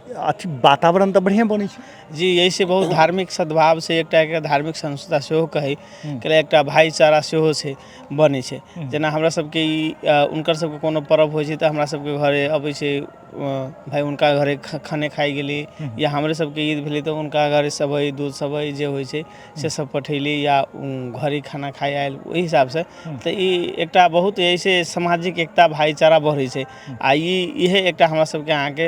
अथी वातावरण तऽ बढ़िआँ बनै छै। जी, एहिसँ बहुत धार्मिक सद्भाव से एकटा एकटा धार्मिक संस्था सेहो कहै के एकटा भाईचारा सेहो छै बनै छै। जेना हमरा सबके ई हुनकर सबके कोनो पर्व होइ छै तऽ हमरा सबके घरे अबै छै, भाइ हुनका घरे खाने खाइ गेली, या हमरे सबके ईद भेलै तऽ हुनका घरे सेवइ दूध सेवइ जे होइ छै से सब पठैली, या घरे खाना खाइ आयल ओहि हिसाबसँ। तऽ ई एकटा बहुत एहिसँ सामाजिक एकता भाईचारा बढ़ै छै। आ इहे एकटा हमरा सबके अहाँके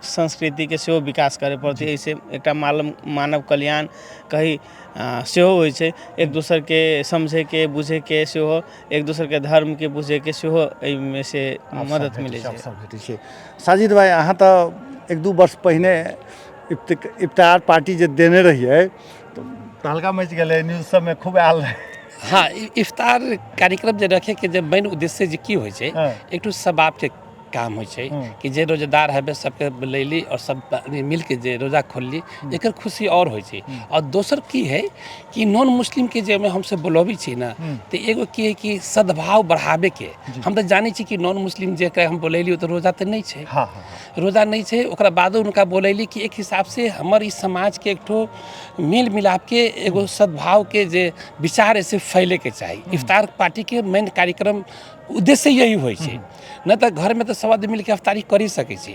संस्कृतिके सेहो विकास करै पड़तै। एहिसँ एकटा मानव कल्याण कही सेहो होइ छै, एक दोसरके समझैके बुझैके सेहो, एक दोसरके धर्मके बुझैके सेहो एहिमे से मदद मिलै छै। भेटै छै। साजिद भाइ, अहाँ तऽ 1-2 वर्ष पहिने इफ्तार पार्टी जे देने रहियै तऽ तहलका मचि गेलै, न्यूज सबमे खूब आयल रहै। हाँ, इफ्तार कार्यक्रम जे रखैके जे मेन उद्देश्य जे की होइ छै, एकटो सबाबके काम होइ छै कि जे रोजेदार हेबै सबके बोलैली और सब आदमी मिलके जे रोजा खोलली, एकर खुशी और होइ छै। और दोसर की है कि नॉन मुस्लिम के जे हमसब बोलबै छी ने, तऽ एगो की है कि सद्भाव बढ़ाबैके। हम तऽ जानै छी कि नॉन मुस्लिम जे हम बोलैली ओ तऽ रोजा तऽ नहि छै, रोजा नहि छै, ओकरा बादो हुनका बोलैली कि एक हिसाबसँ हमर ई समाजके एकठो मेल मिलापके एगो सद्भावके जे विचार है से फैलैके चाही। इफ्तार पार्टीके मेन कार्यक्रम उद्देश्य यही होइ छै, नहि तऽ घरमे तऽ सब आदमी मिलके अफ्तारी करि सकै छी।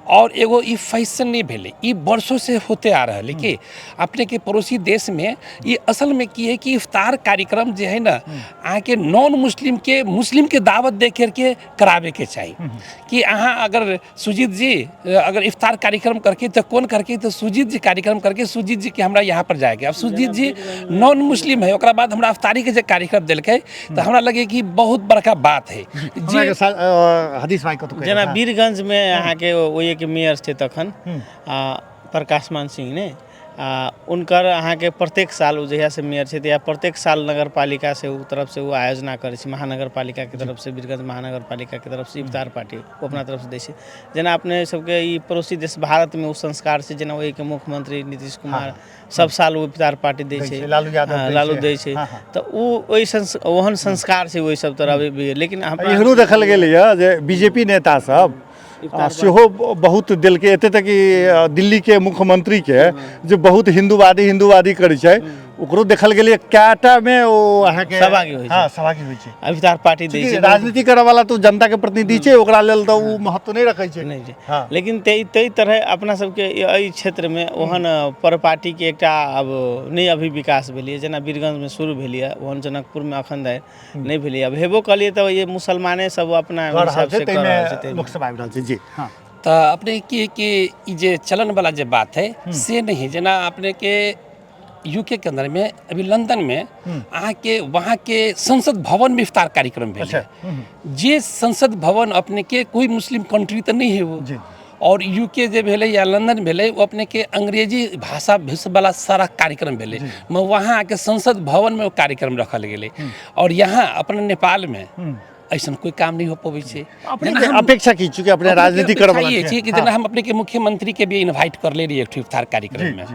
और एगो ई फैशन नहि भेलै, ई वर्षों से होते आ रहल है कि अपने के पड़ोसी देशमे ई असल में की है कि इफ्तार कार्यक्रम जे है ना, अहाँके नॉन मुस्लिम के मुस्लिम के दावत दे करके कराबे के चाही कि अहाँ अगर सुजीत जी अगर इफ्तार कार्यक्रम करके तो कौन करके, तो सुजीत जी कार्यक्रम करके सुजीत जी के हमरा यहाँ पर जाएके। अब सुजीत जी नॉन मुस्लिम है, ओकरा बाद हमरा अफ्तारी के जे कार्यक्रम देलकै तऽ हमरा लगे कि बहुत बड़का बात है जी। हदीस भाई कतौ जेना वीरगंजमे अहाँके ओहिके मेयर छै तखन प्रकाश मान सिंह ने, उनकर अहाँके प्रत्येक साल ओ जहियासँ मेयर छै तहिया प्रत्येक साल नगरपालिका से ओ तरफसँ ओ आयोजना करै छै, महानगरपालिकाके तरफसँ, वीरगंज महानगरपालिकाके तरफसँ इफ्तार पार्टी ओ अपना तरफसँ दै छै। जेना अपने सबके ई पड़ोसी देश भारतमे ओ संस्कार छै, जेना ओहिके मुख्यमंत्री नीतीश कुमार सब साल ओ इफ्तार पार्टी दै छै, लालू यादव लालू दै छै, तऽ ओ ओहि ओहन संस्कार छै ओहि सब तरह भी। लेकिन एहनो देखल गेलैए जे बीजेपी नेता सब सेहो बहुत देलकै, एते तक कि दिल्लीके मुख्यमंत्रीके जे बहुत हिंदूवादी हिंदूवादी करै छै ओकरो देखल गेलै कएटा मे ओ अहाँके सहभागी होइ छै। हाँ, सहभागी होइ छै, इफ्तार पार्टी दै छै। राजनीति करऽ वाला तऽ जनता के प्रतिनिधि छै, ओकरा लेल तऽ ओ महत्व नहि रखै छै, नहि छै। लेकिन ताहि तरह अपना सबके एहि क्षेत्रमे ओहन पर पार्टीके एकटा आब नहि अभी विकास भेलैए, जेना वीरगंजमे शुरू भेलैए ओहन जनकपुरमे अखन धरि नहि भेलैए। अब हेबो कलियै तऽ ये मुसलमाने सब अपना हिसाब से कर रहल छै, लोक सब आबि रहल छै जी। हाँ, तऽ अपने की कि ई जे चलन वाला जे बात है से नहीं, जेना अपने के यूके के अंदर में अभी लंदन में अहाँके वहाँ के संसद भवन में इफ्तार कार्यक्रम भेल। जे संसद भवन अपने के कोई मुस्लिम कंट्री तऽ नहीं है वो, और यूके जे भेलै या लंदन भेलै ओ अपने के अंग्रेजी भाषा वाला सारा कार्यक्रम भेलै, मगर वहाँ आके संसद भवन में ओ कार्यक्रम रखल गेलै। और यहाँ अपने नेपाल में ऐसा कोई काम नहीं हो पबै छै। अपेक्षा की चूँकि अपने राजनीति करऽ वाला छियै कि जेना हम अपने के मुख्यमंत्री के भी इन्वाइट कर ले रहियै एक इफ्तार कार्यक्रम में,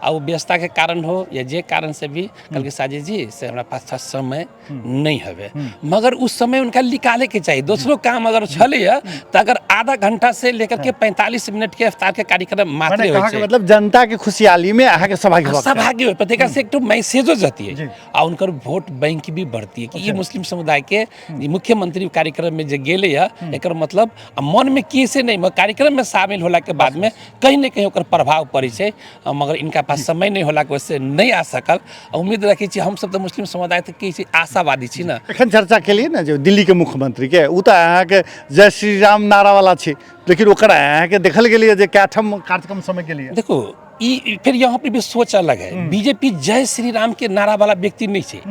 आ ओ व्यस्तता के कारण हो या जे कारण से भी कहलकै साजिद जी से हमरा पास थोड़ा समय नहीं हवे, मगर उस समय उनका निकाले के चाहिए। दोसरो काम अगर छलैया तऽ अगर आधा घंटा से लेकर के 45 मिनट के इफ्तार के कार्यक्रम मात्र होइ छै, मतलब जनता के खुशहाली में अहाँ के सहभागी होबाक चाही। सहभागी होइ पड़तै, एकरा से एकटो मैसेजो जतियै आ उनकर वोट बैंक भी बढ़तियै कि ई मुस्लिम समुदाय के मुख्यमंत्री कार्यक्रम में जे गेलै है एकर मतलब आ मन में की से नहीं, मगर कार्यक्रम में शामिल होला के बाद में कहीं ने कहीं ओकर प्रभाव पड़ै छै, मगर इनका पास समय नहीं होला के वजह से नहीं आ सकल। उम्मीद रखै छी हमसब तऽ मुस्लिम समुदाय तऽ की छी आशावादी छी ने। एखन चर्चा केलियै ने जे दिल्ली के मुख्यमंत्री के, ओ तऽ अहाँके जय श्री राम नारा वाला छै, लेकिन ओकर अहाँके देखल गेलैए जे कए ठाम कार्यक्रम समय गेलैए। देखो ई फिर यहाँ पर भी सोच अलग है, बीजेपी जय श्री राम के नारा वाला व्यक्ति नहीं छै,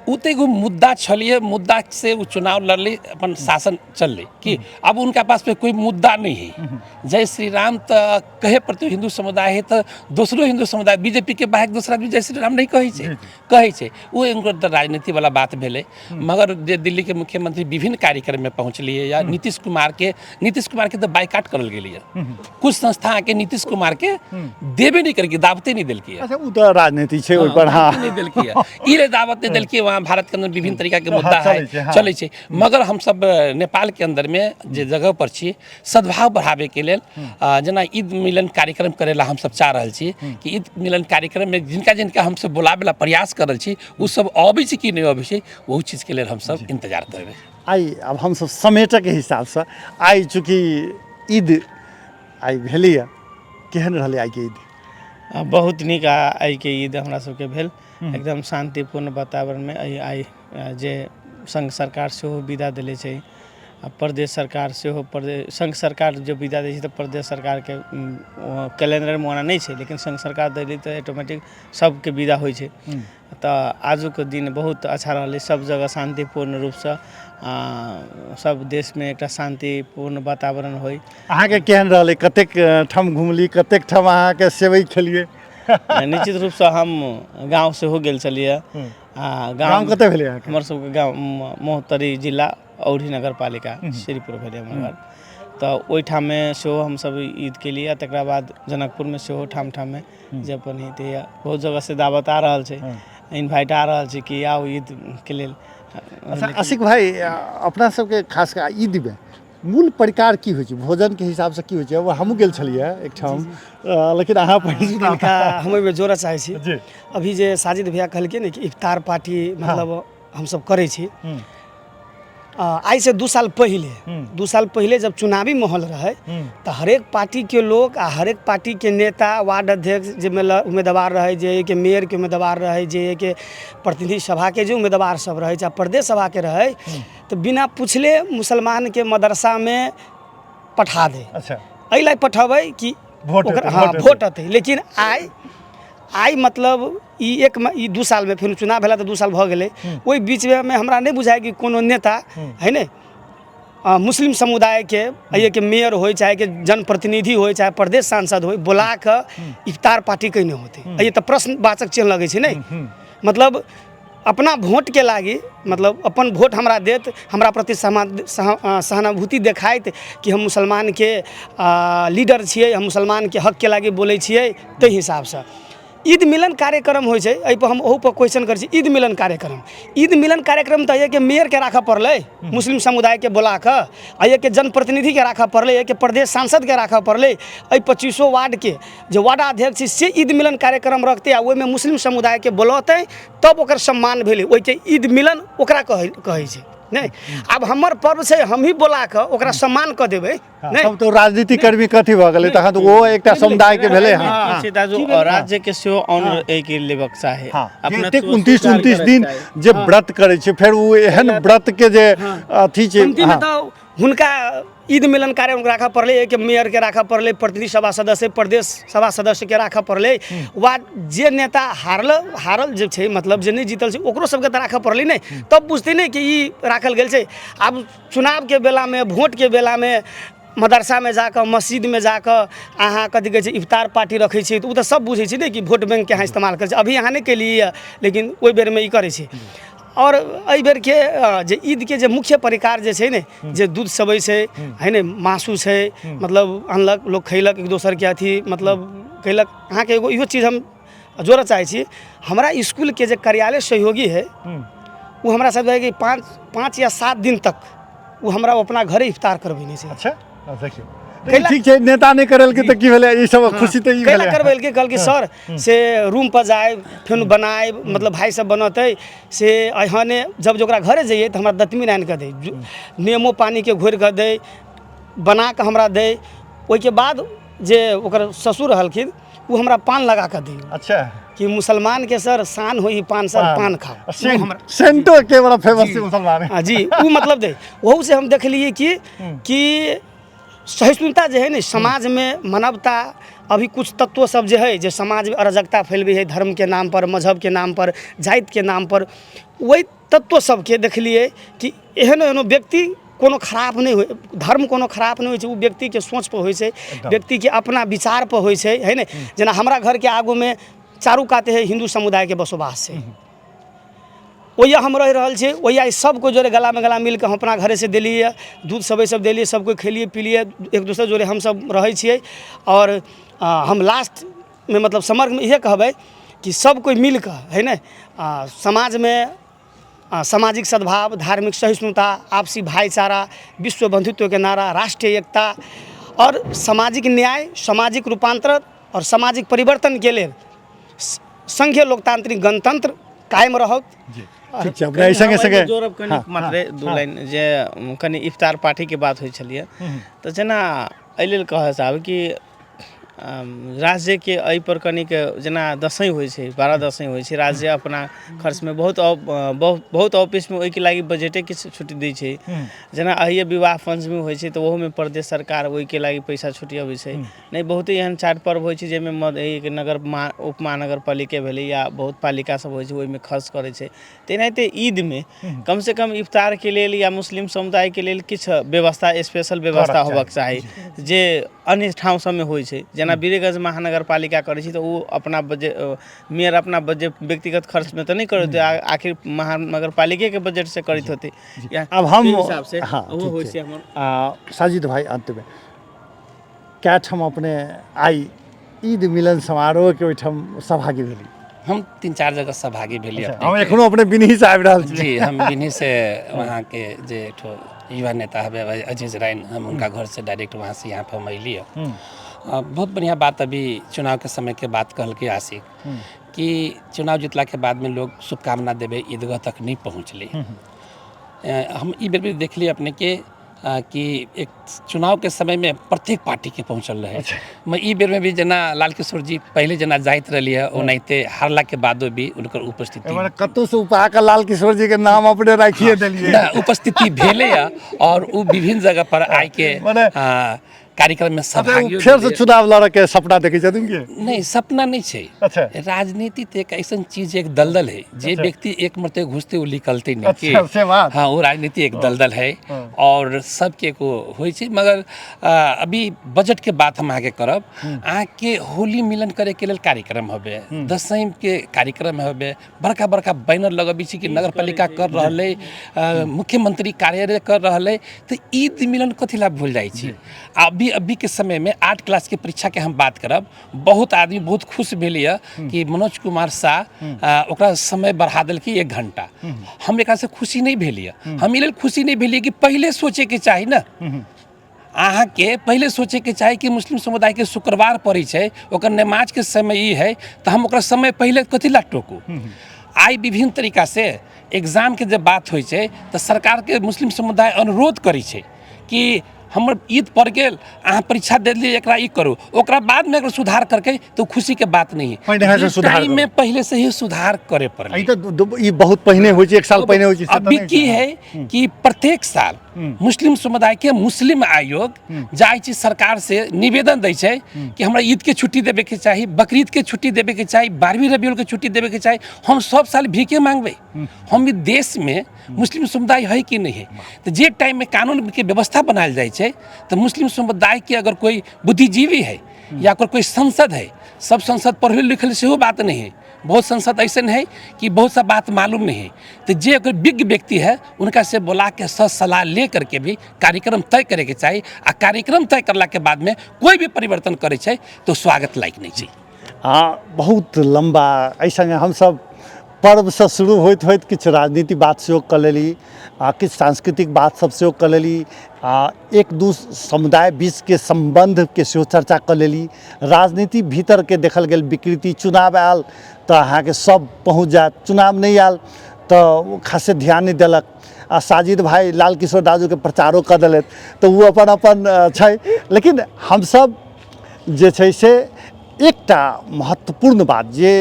ओ तऽ एगो मुद्दा छलियै, मुद्दा से ओ चुनाव लड़लै, अपन शासन चललै कि अब उनका पास पे कोई मुद्दा नहीं है। जय श्री राम तऽ कहे प्रति हिन्दू समुदाय है तऽ दोसरो हिन्दू समुदाय बीजेपी के बाहर दोसरा आदमी जय श्री राम नहीं कहै छै, कहै छै ओ हुनकर तऽ राजनीति वाला बात भेलै। मगर जे दिल्ली के मुख्यमंत्री विभिन्न कार्यक्रम में पहुँचलियै या नीतीश कुमार के, नीतीश कुमार के तऽ बाइकाट करल गेलियै, कुछ संस्था आके नीतीश कुमार के देबे नहीं करके, दावते नहीं देलकै। अच्छा, ओ तऽ राजनीति छै ओहि पर। हाँ, नहीं देलकै, ई रे दावत नहीं देलकै। वहाँ भारत के अंदर विभिन्न तरीका के मुद्दा चलै है, छै, हाँ। चलै छै। मगर हमसब नेपाल के अंदर में जे जगह पर छी, सद्भाव बढ़ावे के लेल जेना ईद मिलन कार्यक्रम करे ला हमसब चाह रहल छी कि ईद मिलन कार्यक्रम में जिनका जिनका हमसब बोलाबे ला प्रयास कर रहल छी, ओ सब अबै छै कि नहि अबै छै, ओहू चीज के लेल हमसब इंतजार करबै। आइ आब हमसब समेटके हिसाबसँ, आइ चूँकि ईद आइ भेलैए, केहन रहलै आइके ईद? बहुत नीक आइके ईद हमरा सबके भेल, एकदम शान्तिपूर्ण वातावरणमे। आइ जे संघ सरकार सेहो विदा देले छै आ प्रदेश सरकार सेहो, प्रदेश संघ सरकार जे विदा दै छै तऽ प्रदेश सरकारके कैलेंडरमे ओना नहि छै, लेकिन संघ सरकार देलै तऽ ऑटोमेटिक सबके विदा होइ छै। तऽ आजुक दिन बहुत अच्छा रहलै, सब जगह शान्तिपूर्ण रूपसँ, सब देशमे एकटा शान्तिपूर्ण वातावरण होइ। अहाँके केहन रहलै? कतेक ठाम घुमली, कतेक ठाम अहाँके सेवइ खेलियै? निश्चित रूपसँ हम गाँव सेहो गेल छलियै। आ गाँव कतऽ भेलै अहाँके? हमर सबके गाँव महोत्तरी जिला, औढ़ी नगरपालिका, श्रीपुर भेलै हमर घर। तऽ ओहिठाममे सेहो हमसब ईद केलियै। तकरा बाद जनकपुरमे सेहो ठाम ठाममे जे अपन हेतै, बहुत जगहसँ दावत आ रहल छै, इन्वाइट आ रहल छै कि आउ ईदके लेल। अच्छा आशिक भाई, अपना सबके खास कऽ ईदमे मूल प्रकार की होइ छै, भोजनके हिसाबसँ की होइ छै? ओ हमहूँ गेल छलियै एकठाम, लेकिन अहाँ पहिने सुनाउ। कनिका हम ओहिमे जोड़ऽ चाहै छी। जी। अभी जे साजिद भैया कहलकै ने कि इफ्तार पार्टी मतलब हमसब करै छी, आइसँ 2 साल पहिले, 2 साल पहिले जब चुनावी माहौल रहै तऽ हरेक पार्टीके लोक आ हरेक पार्टीके नेता, वार्ड अध्यक्ष जे उम्मीदवार रहै, जे के मेयरके उम्मीदवार रहै, जे के प्रतिनिधि सभाके जे उम्मीदवार सब रहै, चाहे प्रदेश सभाके रहै, तऽ बिना पुछले मुसलमानके मदरसामे पठा दै। एहि लए पठबै कि वोट ओकर हेतै, हाँ, वोट वोट हेतै। लेकिन आइ आइ मतलब ई एक ई 2 सालमे फेर चुनाव भेला तऽ 2 साल भऽ गेलै, ओहि बीचमे हमरा नहि बुझाइ कि कोनो नेता है ने मुस्लिम समुदायके एहिके मेयर होइ, चाहे के जनप्रतिनिधि होइ, चाहे प्रदेश सांसद होइ, बोला कऽ इफ्तार पार्टी कयने होतै। एहि तऽ प्रश्नवाचक चिन्ह लगै छै ने। मतलब अपना वोटके लागी, मतलब अपन वोट हमरा देत, हमरा प्रति सहानुभूति देखाइत कि हम मुसलमानके लीडर छियै, हम मुसलमानके हकके लागी बोलै छियै, ताहि हिसाबसँ ईद मिलन कार्यक्रम होइ छै। एहिपर हम ओहूपर क्वेश्चन करै छी। ईद मिलन कार्यक्रम, ईद मिलन कार्यक्रम तऽ एहिके मेयरके राखऽ पड़लै, मुस्लिम समुदायके बोला कऽ, एहिके जनप्रतिनिधिके राखऽ पड़लै, एहिके प्रदेश सांसदके राखऽ पड़लै, एहि 25 वार्डके जे वार्डाध्यक्ष छै से ईद मिलन कार्यक्रम रखतै आ ओहिमे मुस्लिम समुदायके बोलौतै, तब ओकर सम्मान भेलै। ओहिके ईद मिलन ओकरा कहै कहै छै नहि। आब हमर पर्व छै, हमही बोला कऽ ओकरा सम्मान कऽ देबै नहि। तब तऽ राजनीतिक कर्मी कथी भऽ गेलै? तखन तऽ ओ एकटा समुदायके भेलै। हँ, की छै दाजु, राज्यके सेहो ऑनर एहिके लेबक चाही। अपना एतेक 29 दिन जे व्रत करै छै, फेर ओ एहन व्रतके जे अथी छै। कमतीमे तऽ हुनका ईद मिलन कार्यक्रम राखऽ पड़लै, एहिके मेयरके राखऽ पड़लै, प्रतिनिधि सभा सदस्य, प्रदेश सभा सदस्यके राखऽ पड़लै, वा जे नेता हारल हारल जे छै, मतलब जे नहि जीतल छै, ओकरो सबके तऽ राखऽ पड़लै ने, तब बुझतै ने कि ई राखल गेल छै। आब चुनावके बेलामे, वोटके बेलामे मदरसामे जाकऽ, मस्जिदमे जाकऽ अहाँ कथी कहै छै इफ्तार पार्टी रखै छियै, तऽ ओ तऽ सब बुझै छै ने कि वोट बैंकके अहाँ इस्तेमाल करै छी। अभी अहाँ नहि केलियै, लेकिन ओहि बेरमे ई करै छै। आओर एहि बेरके जे ईदके जे मुख्य परिकार जे छै ने, जे दूध सेवइ छै है ने, मासु छै, मतलब अनलक लोक, खैलक, एक दोसरके अथी मतलब कयलक। अहाँके एगो इहो चीज हम जोड़ऽ चाहै छी, हमरा इसकुलके जे कार्यालय सहयोगी है, ओ हमरा साथ कि 5 या 7 दिन तक ओ हमरा अपना घरे इफ्तार करबेने छै। अच्छा, देखियौ, ठीक छै, नेता नहि करेलकै तऽ की भेलै? ई सब खुशी तऽ ई कैला करबेलकै, कहलकै सर से रूम पर जायब, फेर बनायब, मतलब भाइ सब बनतै से एहने। जब जे ओकरा घरे जइयै तऽ हमरा दतमिन आनि कऽ दै, नेमो पानिके घोरि कऽ दै, बना कऽ हमरा दै। ओहिके बाद जे ओकर ससुर रहलखिन, ओ हमरा पान लगा कऽ दै। कि मुसलमानके सर शान होइ पान, सर पान खाओ। हमरा सेंटो के बड़ा फेमस छै मुसलमान। हाँ जी, ओ मतलब दै। ओहू से हम देखलियै कि सहिष्णुता जे है ने समाजमे, मानवता अभी कुछ तत्व सब जे हइ जे समाजमे अराजकता फैलबै हइ धर्मके नामपर, मजहबके नामपर, जातिके नामपर, ओहि तत्व सबके देखलियै कि एहनो एहनो व्यक्ति कोनो खराब नहि होइ, धर्म कोनो खराब नहि होइ छै, ओ व्यक्तिके सोचपर होइ छै, व्यक्तिके अपना विचारपर होइ छै, है ने। जेना हमरा घरके आगूमे चारू काते हइ हिन्दू समुदायके बसोबास छै, ओहिया हम रहि रहल छी, ओहिया सब कोइ जोरे गलामे गला मिलके हम अपना घरेसँ देलियै दूध सब सब देलियै, सब कोइ खेलियै पिलियै, एक दोसर जोरे हमसब रहै छियै। आओर हम लास्टमे मतलब समग्रमे इएह कहबै कि सब कोइ मिलकऽ है ने समाजमे सामाजिक सद्भाव, धार्मिक सहिष्णुता, आपसी भाइचारा, विश्व बन्धुत्वके नारा, राष्ट्रीय एकता आओर सामाजिक न्याय, सामाजिक रूपान्तरण आओर सामाजिक परिवर्तनके लेल संघीय लोकतांत्रिक गणतंत्र कायम रहत। ठीक छै, अपने एहि संगे संगे जोड़ब कनि मात्रे दू लाइन जे कनि इफ्तार पार्टीके बात होइ छलियै, तऽ जेना एहि लेल कहऽ चाहब कि राज्यके एहिपर कनिक जेना दसैँ होइ छै, 12 दसैँ होइ छै, राज्य अपना खर्चमे बहुत बहुत ऑफिसमे ओहिके लागि बजटे किछु छुट्टी दै छै। जेना अहिए विवाह पञ्चमी होइ छै तऽ ओहोमे प्रदेश सरकार ओहिके लागि पैसा छुट्टी अबै छै। नहि बहुते एहन चारि पर्व होइ छै जाहिमे नगर उप महानगर पालिके भेलै या बहुत पालिका सब होइ छै, ओहिमे खर्च करै छै। तेनाहिते ईदमे कमसँ कम इफ्तारके लेल या मुस्लिम समुदायके लेल किछु व्यवस्था, स्पेशल व्यवस्था होबाक चाही जे अन्य ठाम सबमे होइ छै। जेना वीरगंज महानगर पालिका करै छै तऽ ओ अपना बजे मेयर अपना बजे व्यक्तिगत खर्चमे तऽ नहि करैत, आखिर महानगर पालिकेके बजटसँ करैत होतै। आब हम हिसाबसँ ओहो होइ छै हमर। साजिद भाइ, अन्तमे कए ठाम अपने आइ ईद मिलन समारोहके ओहिठाम सहभागी भेली? हम 3-4 जगह सहभागी भेली। हम एखनो अपने बिनही से आबि रहल छी। जी, हम बिनही से वहाँके जे एक ठो युवा नेता हवे अजीज राइन, हम उनका घर से डायरेक्ट वहाँ से यहाँ पर हम अयली। बहुत बढ़िया बात अभी चुनाव के समय के बात कहलकै आशिक कि चुनाव जीतला के बाद में लोग शुभकामना देवे ईदगाह तक नहीं पहुँचले। हम ई बेर भी देखली अपने के कि एक चुनाव के समय में प्रत्येक पार्टी के पहुँचल रहे। मैं ई बेर में भी जेना लाल किशोर जी पहले जेना जाइत रहली है, ओनाहिते हारला के बादो भी उनकर उपस्थिति मने कतौ से उपा के लाल किशोर जी के नाम अपने राखिए देलिए ना, उपस्थिति भेले है और उ विभिन्न जगह पर आइ के मने कार्यक्रम में सहभागी फेर से चुनाव लड़े के सपना देखै छथिन की? नहीं, सपना नहीं छै। अच्छा। राजनीति तो एक ऐसा चीज, एक दलदल है, जे व्यक्ति एक मरते घुसते वो निकलते नहीं। अच्छा, से बात। हाँ, वो राजनीति एक दलदल है और सबके को होइ छै। मगर अभी बजट के बात हम अहाँके करब, अहाँके होली मिलन करे के लेल कार्यक्रम हबे, दसैँ के कार्यक्रम हबे, बड़का बड़का बैनर लगबै छी कि नगर पालिका कर रहल है, मुख्यमंत्री कार्यालय कर रहल है, तऽ ईद मिलन कथी ला भूल जाइ छी। अभी अभी के समय में 8 क्लास के परीक्षा के हम बात करब, बहुत आदमी बहुत खुश भेल कि मनोज कुमार शाह ओकरा समय बढ़ा देलकै 1 घंटा। हम एकरा से खुशी नहीं भेलियै, हम ई लेल खुशी नहीं भेलियै कि पहले सोचे के चाही ना, अहाँके पहिले सोचैके चाही कि मुस्लिम समुदायके शुक्रवार पड़ै छै, ओकर नमाजके समय ई है, तऽ हम ओकरा समय पहिले कथी ला टोकू। आइ विभिन्न तरीकासँ एग्जामके जब बात होइ छै तऽ सरकारके मुस्लिम समुदाय अनुरोध करै छै कि हमर ईद पड़ गेल, अहाँ परीक्षा दे देलियै, एकरा ई करू, ओकरा बादमे अगर सुधार करके तो खुशी के बात नहीं है। पहिने से सुधार टाइम में पहले से ही सुधार करे पड़लै। ई तऽ ई बहुत पहिने होइ छै, 1 साल पहिने होइ छै। अभी की है कि प्रत्येक साल मुस्लिम समुदाय के मुस्लिम आयोग जाइ छै सरकार से निवेदन दै छै कि हमरा ईद के छुट्टी देवे के चाही, बकरीद के छुट्टी देवे के चाही, 12वीं रबिउल के छुट्टी देवे के चाही। हम सब साल भीखे मांगबै, हम ई देश में मुस्लिम समुदाय है कि नहीं है। तो जे टाइम में कानून के व्यवस्था बनायल जाइ छै तऽ मुस्लिम समुदाय के अगर कोई बुद्धिजीवी है या अगर कोई संसद है, सब संसद पढ़ल लिखल सेहो बात नहीं है, बहुत संसद ऐसन है कि बहुत सा बात मालूम नहीं है, तो जे अगर विज्ञ व्यक्ति है उनका से बोला के सलाह ले करके भी कार्यक्रम तय करे के चाही। आ कार्यक्रम तय करला के बाद में कोई भी परिवर्तन करे छै तो स्वागत लायक नहीं छै। आ बहुत लम्बा एहि संगे हमसब पर्वसँ शुरू होइत होइत किछु राजनीति बात सेहो कऽ लेली आ किछु सांस्कृतिक बात सब सेहो कऽ लेली आ 1-2 समुदाय बीचके सम्बन्धके सेहो चर्चा कऽ लेली। राजनीति भीतरके देखल गेल विकृति, चुनाव आयल तऽ अहाँके सब पहुँच जायत, चुनाव नहि आयल तऽ खासे ध्यान नहि देलक। आ साजिद भाई लाल किशोर राजूके प्रचारो कऽ देलथि तऽ ओ अपन अपन छै। लेकिन हमसब जे छै से एकटा महत्वपूर्ण बात जे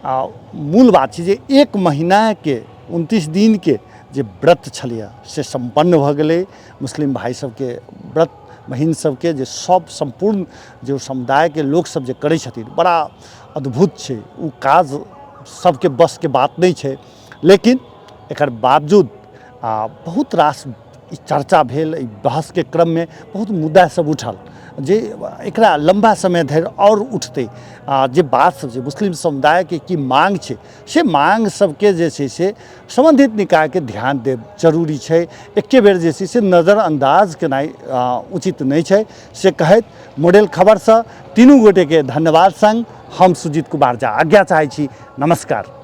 मूल बात छै जे 1 महीनाके 29 दिनके जे व्रत छलैए से सम्पन्न भऽ गेलै। मुस्लिम भाइ सबके व्रत बहिन सबके जे सब सम्पूर्ण जे ओ समुदायके लोकसब जे करै छथिन बड़ा अद्भुत छै। ओ काज सबके बसके बात नहि छै, लेकिन एकर बावजूद बहुत रास चर्चा भेल। एहि बहसके क्रममे बहुत मुद्दा सब उठल जे एकरा लम्बा समय धरि आओर उठतै। जे बात सब छै मुस्लिम समुदायके की मांग छै, से मांग सबके जे छै से सम्बन्धित निकायके ध्यान देब जरूरी छै। एके बेर जे छै से नजरअन्दाज केनाइ उचित नहि छै। से कहैत मॉडल खबरसँ तीनू गोटेके धन्यवाद संग हम सुजीत कुमार झा आज्ञा चाहै छी। नमस्कार।